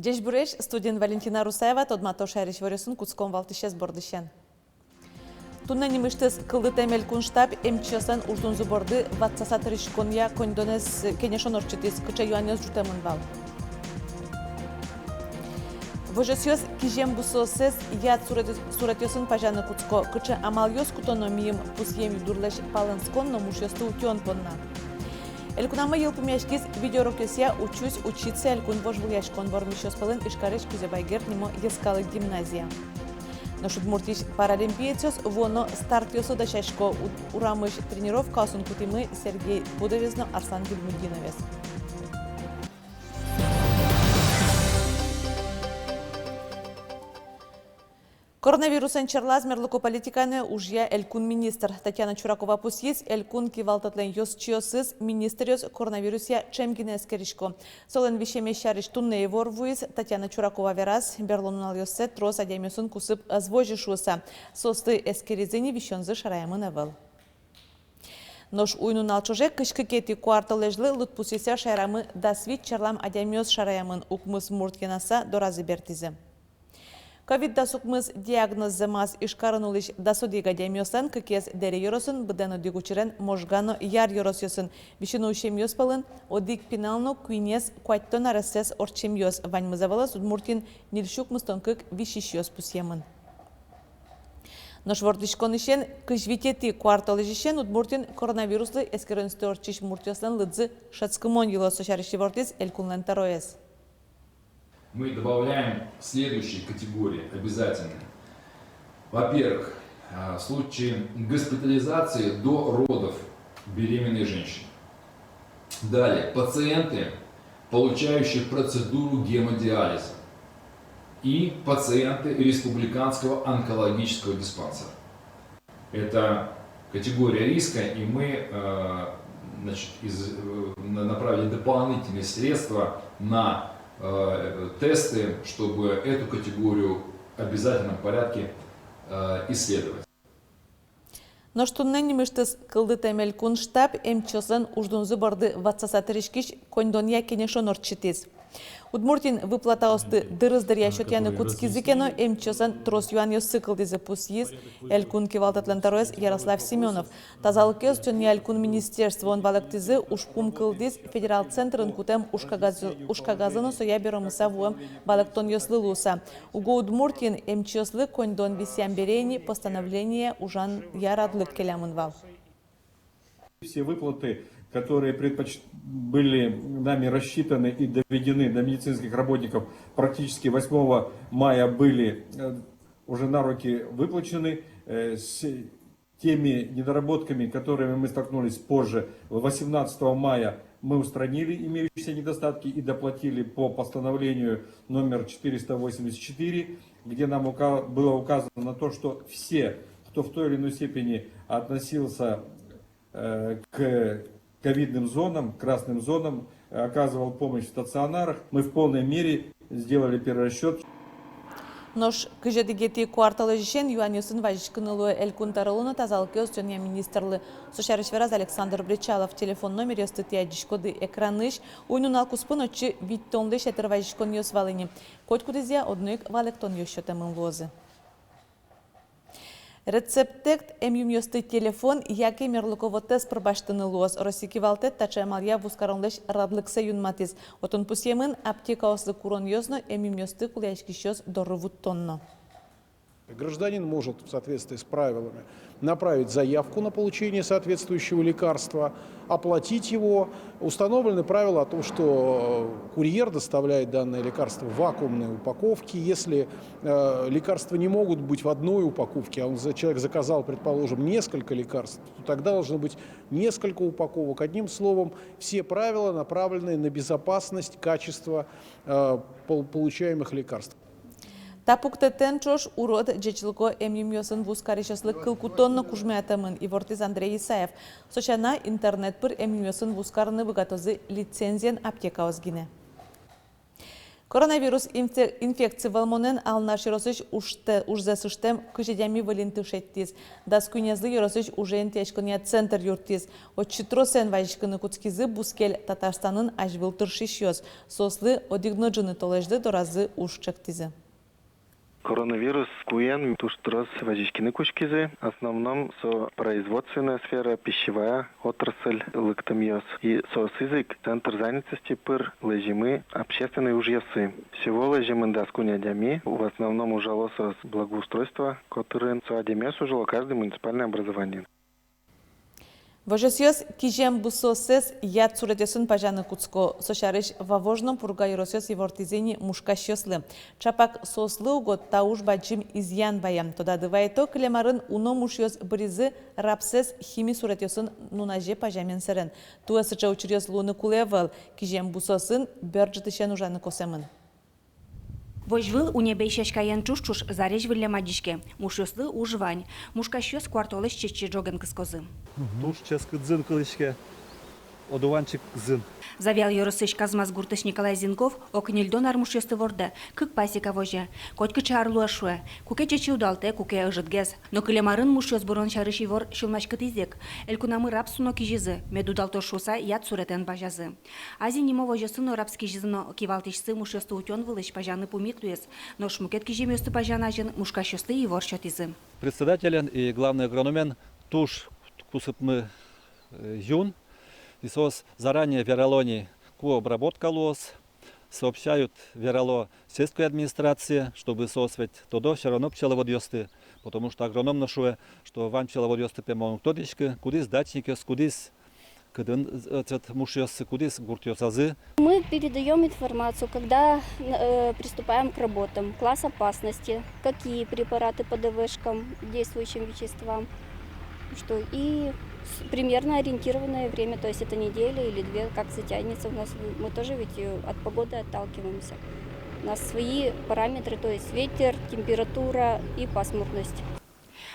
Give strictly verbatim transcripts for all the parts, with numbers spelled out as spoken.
Ӟечбуресь! Студиын Валентина Русаева. Тодмато шаерысь иворъёсын. Кутском валтӥсез бордысен. Туннэ нимысьтыз кылдытэм элькун штаб эмчиослэн уждунзы борды ватсаса тырыськонъя коньдонэз кенешон ортчытӥз. Кыӵе юанъёс ӝутэмын вал? Возёсъёс кизем бусыоссэс яд сурет-, суретъёсын пазяны кутско. Кыӵе амалъёс кутоно миым пусъем юдурлэсь палэнскон но мушъёсты утён понна? Элькунамы йылпумъяськиз видеоурокъёсъя «Учусь учиться» элькун вожвылъяськон. Вормисьёс пӧлын Ижкарысь Кузебай Герд нимо йӧскалык гимназия. Нош Удмуртиысь паралимпиецъёс вуоно стартъёслы дасясько. У-, урамысь тренировкаосын кутӥмы Сергей Пудовез но Арслан Гильмутдиновез. Коронавирусэн черлаз мерлыко политикаеныз ужъя элькун министр. Татьяна Чуракова пусйиз, элькун кивалтэтлэн ёзчиосыз министръёс коронавирусъя ӵем гинэ эскерисько. Солэн висемез сярысь туннэ ивор вуиз. Татьяна Чуракова вераз, берло нуналъёссэ трос адямиосын кусып ӧз возьы шуыса. Соосты эскеризы ни, висёнзы шараямын ӧвӧл. Нош уй-нунал ӵоже кызь кыкетӥ куартолэзьлы лыдпусъёсъя шаерамы дас вить черлам адямиос шараямын. Укмыс мурт йӧнаса доразы бертӥзы. Ковид дас укмыс диагноз зэмаз Ижкарын улӥсь дас одӥг адямиослэн кыкез Дэри ёросын, быдэн одӥг учырен Можга но Яр ёросъёсын. Висьыны усемъёс пӧлын одӥг пинал но куинез куатьтон аресэз ортчемъёс. Ваньмыз ӧвӧлэз Удмуртиын ньыль сю укмыстон кык висисьёс пусъемын. Нош вордӥськонысен кызь витетӥ куартолэзьысен Удмуртиын коронавируслы эскеронъёсты ортчись муртъёслэн лыдзы шӧдскымон йылоз. Со сярысь ивортӥз элькунлэн тӧроез. Мы добавляем следующие категории обязательно. Во-первых, а, случаи госпитализации до родов беременной женщины. Далее, пациенты, получающие процедуру гемодиализа, и пациенты республиканского онкологического диспансера. Это категория риска, и мы, э, значит, из-, э, на-, направили дополнительные средства на, э, тесты, чтобы эту категорию в обязательном порядке, э, исследовать. Нош туннэ нимысьтыз кылдытэм элькун штаб эмчиослэн уждунзы борды ватсаса тырыськись коньдонъя кенешон ортчытӥз. Удмуртиын выплатаосты дырыз дыръя сётъяны кутскизы ке но, эмчиослэн трос юанъёссы кылдӥзы, пусйиз элькун кивалтэтлэн тӧроез Ярослав Семёнов. Тазалыкез утёнъя элькун министерствоын валэктӥзы, ужпум кылдӥз федерал центрын кутэм ужкагаз-, ужкагазлы но соя беромыса вуэм валэктонъёслы луыса. Уго Удмуртиын эмчиослы коньдон висъям бере ини постановление ужанъя радлык келямын вал. Все выплаты, которые предпоч-, были нами рассчитаны и доведены до медицинских работников, практически восьмого мая были, э, уже на руки выплачены. Э, с теми недоработками, которыми мы столкнулись позже, восемнадцатого мая мы устранили имеющиеся недостатки и доплатили по постановлению номер четыреста восемьдесят четыре, где нам ука-, было указано на то, что все, кто в той или иной степени относился, э, к ковидным зонам, красным зонам, э, оказывал помощь в стационарах, мы в полной мере сделали перерасчёт. Нош кызь одӥгетӥ куартолэзьысен юанъёсын вазиськыны луэ элькун тӧролы но тазалыкез утёнъя министрлы. Со сярысь вераз Александр Бречалов. Телефон номеръёсты тӥ адӟиськоды экранысь. Уй-нунал куспын отчы витьтонлэсь ятыр вазиськонъёс вал ини. Котькудӥзъя одно ик валэктонъёс сётэмын луозы. Рецептэкт эмъюмъёсты телефон яке мерлыко вотэс пыр басьтыны луоз. Россия кивалтэт таӵе амалъя вузкаронлэсь радлыксэ юнматӥз. Отын пусъемын, аптекаослы куронъёс но эмъюмъёсты кулэяськисьёс доры вуттон но. Гражданин может в соответствии с правилами направить заявку на получение соответствующего лекарства, оплатить его. Установлены правила о том, что курьер доставляет данное лекарство в вакуумной упаковке. Если, э, лекарства не могут быть в одной упаковке, а он за-, человек заказал, предположим, несколько лекарств, то тогда должно быть несколько упаковок. Одним словом, все правила направлены на безопасность, качество, э, пол-, получаемых лекарств. Та пуктэтэн ӵош урод ӟечлыко эмъюмъёсын вузкарисьёслы кыл кутон но кужмоятэмын, ивортӥз Андрей Исаев. Со сяна, интернет пыр эмъюмъёсын вузкарыны быгатозы лицензиен аптекаос гинэ. Коронавирус инфе-, инфекци вӧлмонэн Алнаш ёросысь ужтэ-, ужзэс ыштэм кызь адями выль инты шедьтӥз. Дас куинезлы ёросысь уже интыяськонъя центр юрттӥз. Отчы тросэн вазиськыны кутскизы бускель Татарстанын азьвыл тыршисьёс. Соослы одӥг но ӝыны толэзьлы доразы уж чектӥзы. Коронавирус куен туж трос вазиськыны кутскизы. Основном со производственная сфера, пищевая отрасль, лыктэмъёс. И соосыз ик центр занятости пыр лэзимы общественной ужъёсы. Всего лэзимын дас куинь адями, в основном ужало соос благоустройство котырын. Со адямиос ужало каждый муниципальный образованиын. Возёсъёс кизем бусыоссэс яд суретъёсын пазяны кутско. Со сярысь Вавож но Пурга ёросъёс ивортӥзы ини мушкасьёслы. Чапак соослы уго та уж бадӟым изъян вае. Тодады вайто, кылем арын уно мушъёс быризы рапсэс хими суретъёсын нуназе пазямен сэрен. Туэ сыӵе учыръёс луыны кулэ ӧвӧл. Кизем бусыосын бӧрдытысен ужаны косэмын. Возь выл унебей сяськаен ӵуж-ӵуж зарезь выллем адӟиське. Мушъёслы уж вань. Мушкасьёс куартолэзь чеччи ӝоген кыскозы. Туж ческыт зын кылӥське, одуванчик зын. Завьял ёросысь Казмас гуртысь Николай Зинков ог ньыльдон ар мушъёсты вордэ, кык пасека возе. Котькыӵе ар луэ, шуэ. Куке чеччи удалтэ, куке ӧжытгес. Но кылем арын мушъёс бырон сярысь ивор сюлмаськытӥз ик. Элькунамы рапс уно кизизы, мед удалтоз шуыса яд суретэн пазязы. Азинимо возёсын но рапс кизизы но, кивалтӥсьсы мушъёсты утён вылысь пазяны пумит луиз. Нош мукет киземъёсты пазян азьын мушкасьёслы ивор сётӥзы. Председателен и главный агрономен туж кусыпмы, э, юн, и соос заранее верало ни, ку обработка луоз, сообщают, верало сельской администрацие, чтобы соос ведь тодо всё равно пчеловодъёсты, потому что агроном но шуэ, что вань пчеловодъёсты, пе, мон уг тодӥськы, кудӥз дачникъёс, кудӥз кытын, э, этот, мушъёссы, кудӥз гуртъёсазы. Мы передаём информацию, когда, э, приступаем к работам, класс опасности, какие препараты по ДВшкам, действующим веществам, что и с-, примерно ориентированное время, то есть это неделя или две, как затянется у нас, мы тоже ведь, э, от погоды отталкиваемся. У нас свои параметры, то есть ветер, температура и пасмурность.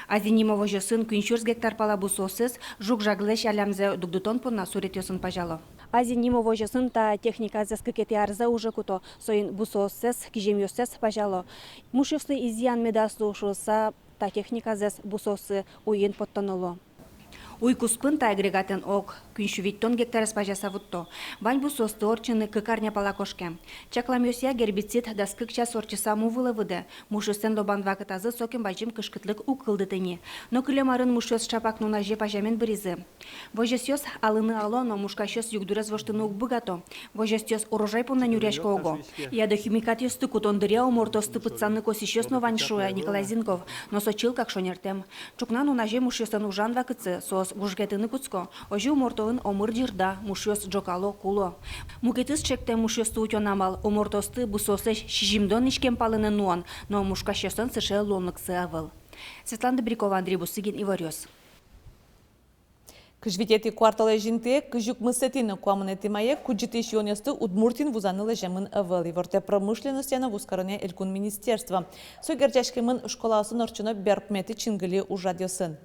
Азинимо возёсын куинь сюрс гектар пала бусыоссэс жуг-жаглэсь алямзэ дугдытон понна суретъёсын пазяло. Азинимо возёсын та техниказэс кыкетӥ арзэ уже куто, соин бусыоссэс, киземъёссэс пазяло. Мушъёслы изъян медаз лу шуыса, та техниказэс бусыосы уйин поттоно луо. Уй куспын та агрегатэн ог куинь сю витьтон гектарез пазяса вутто. Вань бусыосты ортчыны кык арня пала кошке. Чакламъёсъя, гербицид дас кык час ортчыса му вылэ выдэ. Мушъёслэн лобан вакытазы сокем бадӟым кышкытлык уг кылдыты ни. Но кылем арын мушъёс чапак нуназе пазямен быризы. Возёсъёс алыны ало, но мушкасьёс югдурез воштыны уг быгато. Возёсъёс урожай понна нюръясько уго. Ядохимикатъёсты кутон дыръя умортоосты пытсаны косӥсьёс но вань, шуэ Николай Зинков. Но со чылкак шонертэм. Ӵукна нуназе мушъёслэн ужан вакытсы, соос гужгетыны кутско. Озьы умортоын омыр ӟырда, мушъёс ӝокало, куло. Мукетыз чектэм мушъёсты утён амал — умортоосты бусыослэсь сизьымдон иськем палэнэ нуон, но мушкасьёслэн сыӵе луонлыксы ӧвӧл. Светлана Добрякова, Андрей Бусыгин, «Иворъёс». Кызь витетӥ куартолэзь интые кызь укмысэтӥ но куамынэтӥ мае кудӟытӥсь юонъёсты Удмуртиын вузаны лэземын ӧвӧл, ивортэ промышленностья но вузкаронъя элькун министерство. Со герӟаськемын школаосын ортчоно берпуметӥ чингыли ужрадъёсын.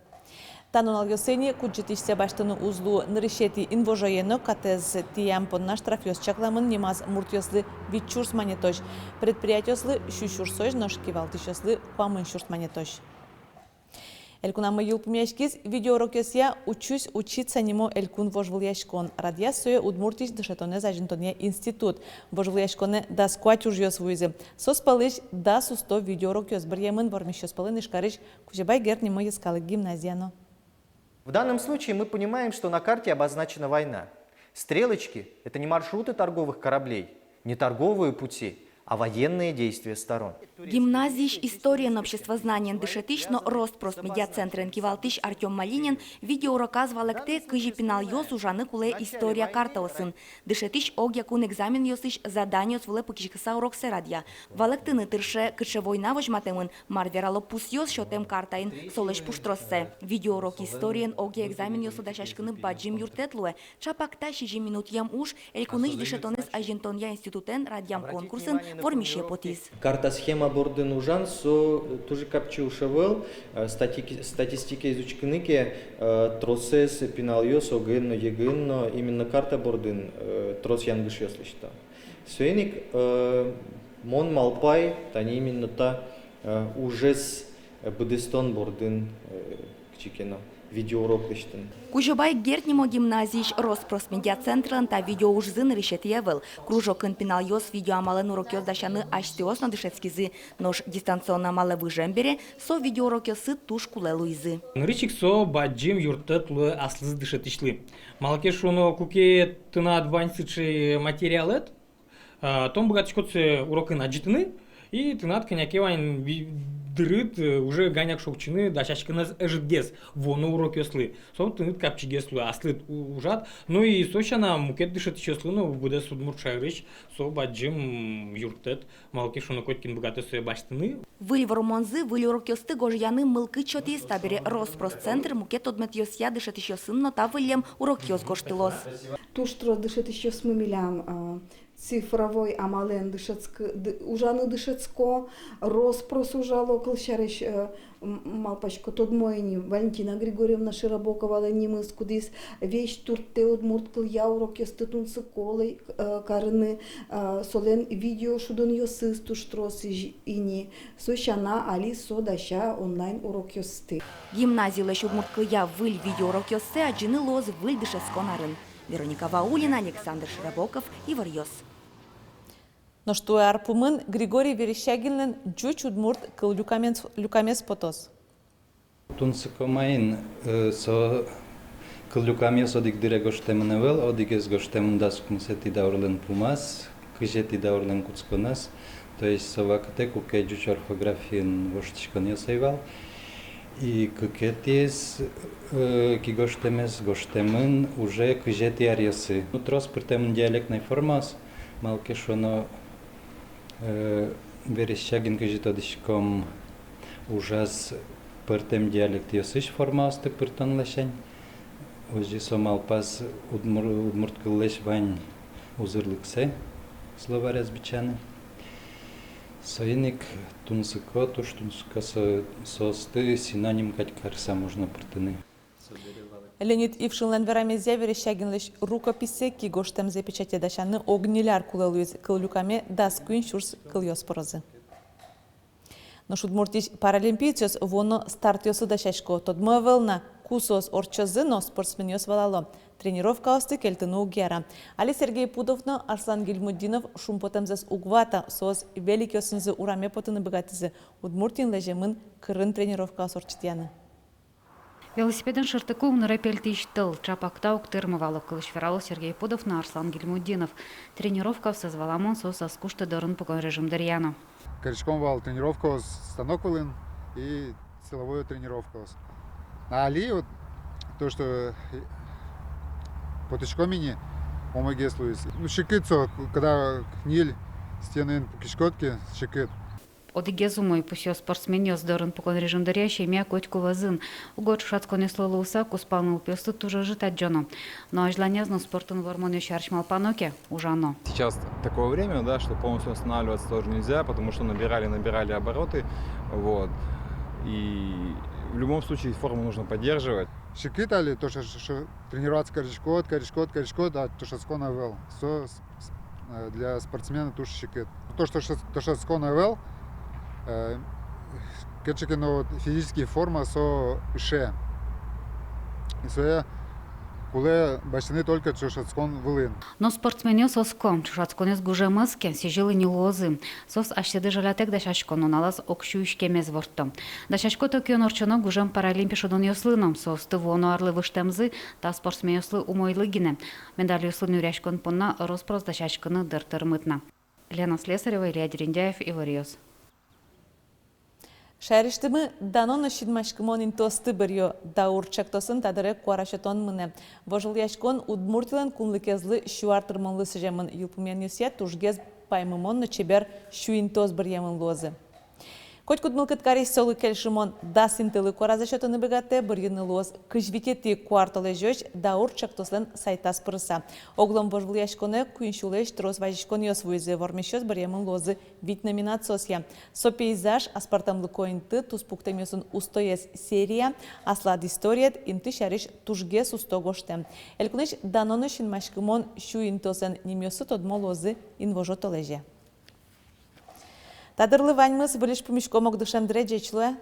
Та нуналъёсы ини кудӟытӥсьсэ басьтыны уз луы. Нырысетӥ инвожое но катэз тӥям понна штрафъёс чакламын. Нимаз муртъёслы вить сюрс манетозь, предприятиослы сю сюрсозь, нош кивалтӥсьёслы куамын сюрс манетозь. Элькунамы йылпумъяськиз видеоурокъёсъя «Учусь учиться» нимо элькун вожвылъяськон. Радъяз сое Удмуртиысь дышетонэз азинтонъя институт. Вожвылъяськонэ дас куать ужъёс вуизы. Соос пӧлысь дас усто видеоурокъёс быръемын. Вормисьёс пӧлын Ижкарысь Кузебай Герд нимо йӧскалык гимназия но. В данном случае мы понимаем, что на карте обозначена война. Стрелочки — это не маршруты торговых кораблей, не торговые пути, а военные действия сторон. Гимназиысь историен но обществознаниен дышетӥсь но «Роспрос» медиацентрен кивалтӥсь Артём Малинин видеоуроказ валэктэ, кызьы пиналъёс ужаны кулэ история картаосын. Дышетӥсь огъякун экзаменъёсысь заданиос вылэ пыкиськыса уроксэ радъя. Валэктыны тырше, кыӵе война возьматэмын, мар верало пусъёс сётэм картаын солэсь пуштроссэ. Видеоурок историен огъя экзаменъёслы дасяськыны бадӟым юрттэт луэ. Чапак та сизьым минутъем уж элькунысь дышетонэз азинтонъя институтэн радъям конкурсын вормисе потӥз. Карта-схема бордын ужан со, э, туж капчи уж ӧвӧл, э, статики-, статистикаез учкыны ке, э, тросэз пиналъёс огын но, йыгын но именно карта бордын, э, трос янгышъёс лэсьто. Соин ик, э, мон малпай, тани именно та, э, ужез, э, быдэстон бордын, э, кыӵе ке но видеоурок лэсьтыны. Кузебай Герд нимо гимназиысь Роспросмедиацентрлэн та видеоужзы нырысетӥ ӧвӧл. Кружокын пиналъёс видеоамалэн урокъёс дасяны асьтэос но дышетскизы, нош дистанционно амалэ выжем бере со видеоурокъёссы туж кулэ луизы. Нырысь ик со бадӟым юрттэт луэ аслыз дышетӥсьлы. Малы ке шуоно, куке тынад вань сыӵе материалэд, а, тон быгатӥськод сое урокын адӟытыны, и тынад кӧня ке вань ви-, дырыд, э, уже ганяк шокчыны дасяськонэз ӧжытгес вуоно урокъёслы. Со тыныд капчигес луэ аслыд у-, ужад. Ну и со сяна мукет дышетӥсьёслы но быдэс удмурт шаерысь со бадӟым юрттэт, малы ке шуоно, котькин быгатэ сое басьтыны. Выль вормонзы выль урокъёсты гожъяны мылкыд сётӥз. Табере Роспросцентр мукет тодметъёсъя дышетӥсьёсын но та выллем урокъёс гожтылоз. Туж трос дышетӥсьёсмы милям, а, цифровой амалэн дышетск-, ды-, ужаны дышетско, роспрос ужало, кылсярысь, э, м-, малпасько, тодмо ини Валентина Григорьевна Широбоковалэн нимыз, кудӥз весь турттэ удмурт кылъя урокъёсты тунсыко лэсь-, э, карыны, э, солэн видео шудонъёсыз туж трос ини, со сяна али со дася онлайн урокъёсты. Гимназилэсь удмурт кылъя выль видеоурокъёссэ адӟыны луоз выль дышетскон арын. Вероника Ваулина, Александр Широбоков, «Иворъёс». Нош туэ ар пумын Григорий Верещагинлэн ӟуч удмурт кыллюкамез, люкамез потоз. Тунсыко маин, э, со кыллюкамез одӥг дыре гожтэмын ӧвӧл, одӥгез гожтэмын дас укмысэтӥ даурлэн пумаз, кызетӥ даурлэн кутсконаз, то есть со вакытэ, куке ӟуч орфографиын воштӥськонъёс ӧй вал. И кыкетӥез, э, кигожтэмез гожтэмын уже кызетӥ аръёсы. Ну, трос пыртэмын диалектной формаос, малы ке шуоно, э, Верещагин, кызьы тодӥськом, ужаз пӧртэм диалектъёсысь формаосты пыртон ласянь. Озьы со малпаз удмур-, удмурт кыллэсь вань узырлыксэ словарез бичаны. Соин ик тунсыко, туж тунсыко со-, соосты синоним кадь карыса можно пыртыны. Леонид Ившинлэн верамезъя, Верещагинлэсь рукописьсэ кигожтэмзэ печатье дасяны ог ньыль ар кулэ луиз, кыллюкаме дас куинь сюрс кылъёс пырозы. Нош Удмуртиысь паралимпиецъёс вуоно стартъёслы дасясько. Тодмо ӧвӧл на, ку соос ортчозы, но спортсменъёс валало: тренировкаосты кельтыны уг яра. Али Сергей Пудов но Арслан Гильмутдинов шумпотэмзэс уг вато, соос великъёсынызы ураме потыны быгатӥзы, Удмуртиын лэземын кырын тренировкаос ортчытъяны. Велосипедэн шыртыку — унырэ пельтӥсь тӧл. Чапак та ук тырмы вал огкылысь верало Сергей Пудов но Арслан Гильмутдинов. Тренировкаоссэс, валамон, соос ӧз кушты дорын пукон режим дыръя но. Кариськом вал тренировкаос станок вылын и силовой тренировкаос. А али вот то, что, э, потӥськом ини, умойгес луиз. Ну, секыт со, когда ньыль стенаын пукиськод ке, секыт. Одӥгез умой, пусъё спортсменъёс: дорын пукон режим дыръя семья котьку вӧзын. Уго ӵошатсконъёслы луыса, кузпал нылпиослы туж ӧжыт адӟоно. Но азьланяз но спортын вормонъёс сярысь малпано ке, ужано. Сейчас такое время, да, что полностью останавливаться тоже нельзя, потому что набирали, набирали обороты, вот. И в любом случае форму нужно поддерживать. Секыт али то, что, что, что тренироваться кариськод, кариськод, кариськод, а ӵошатскон ӧвӧл. Со с-, с-, э, для спортсмена туж секыт. То, что ӵош-, ӵошатскон ӧвӧл, э, кыӵе ке но вот физический форма со ыше. И сое кулэ басьтыны только ӵошатскон вылын. Но спортсменъёс оско: ӵошатсконэз гужем ӧз ке, сӥзьыл ини луозы. Соос асьсэды жалятэк дасясько, нуналаз ог сю иськемез ворто. Дасясько, токион ортчоно гужем паралимпи шудонъёслы но. Соосты вуоно арлы выжтэмзы та спортсменъёслы умойлы гинэ. Медальёслы нюръяськон понна рос-прос дасяськыны дыр тырмыт на. Лена Слесарева, Илья Дерендяев, «Иворъёс». Шаерысьтымы дано но синмаськымон интыосты быръё. «Даур» чактосын та дыре куара сётон мынэ. Вожвылъяськон Удмуртилэн кунлыкезлы сю ар тырмонлы сӥземын. Йылпумъянъёсъя тужгес паймымон но чебер сю интыос быръемын луозы. Котькуд мылкыд карись солы кельшымон дас интылы куаразэ сётыны быгатэ. Бырйыны луоз кызь витетӥ куартолэзёзь «Даур» ӵектослэн сайтаз пырыса. Оглом вожвылъяськонэ куинь сюлэсь трос вазиськонъёс вуизы. Вормисьёс бырйемын луозы вить номинациосъя: со пейзаж, аспӧртэмлыко инты, туспуктэмъёсын устоез серия, аслад историед, инты сярысь тужгес усто гожтэм. Элькунысь дано но синмаськымон сю интыослэн нимъёссы тодмо луозы инвожо толэзе. Та дырлы ваньмыз. Выльысь пумиськом огдышем дыре. Ӟеч луэ.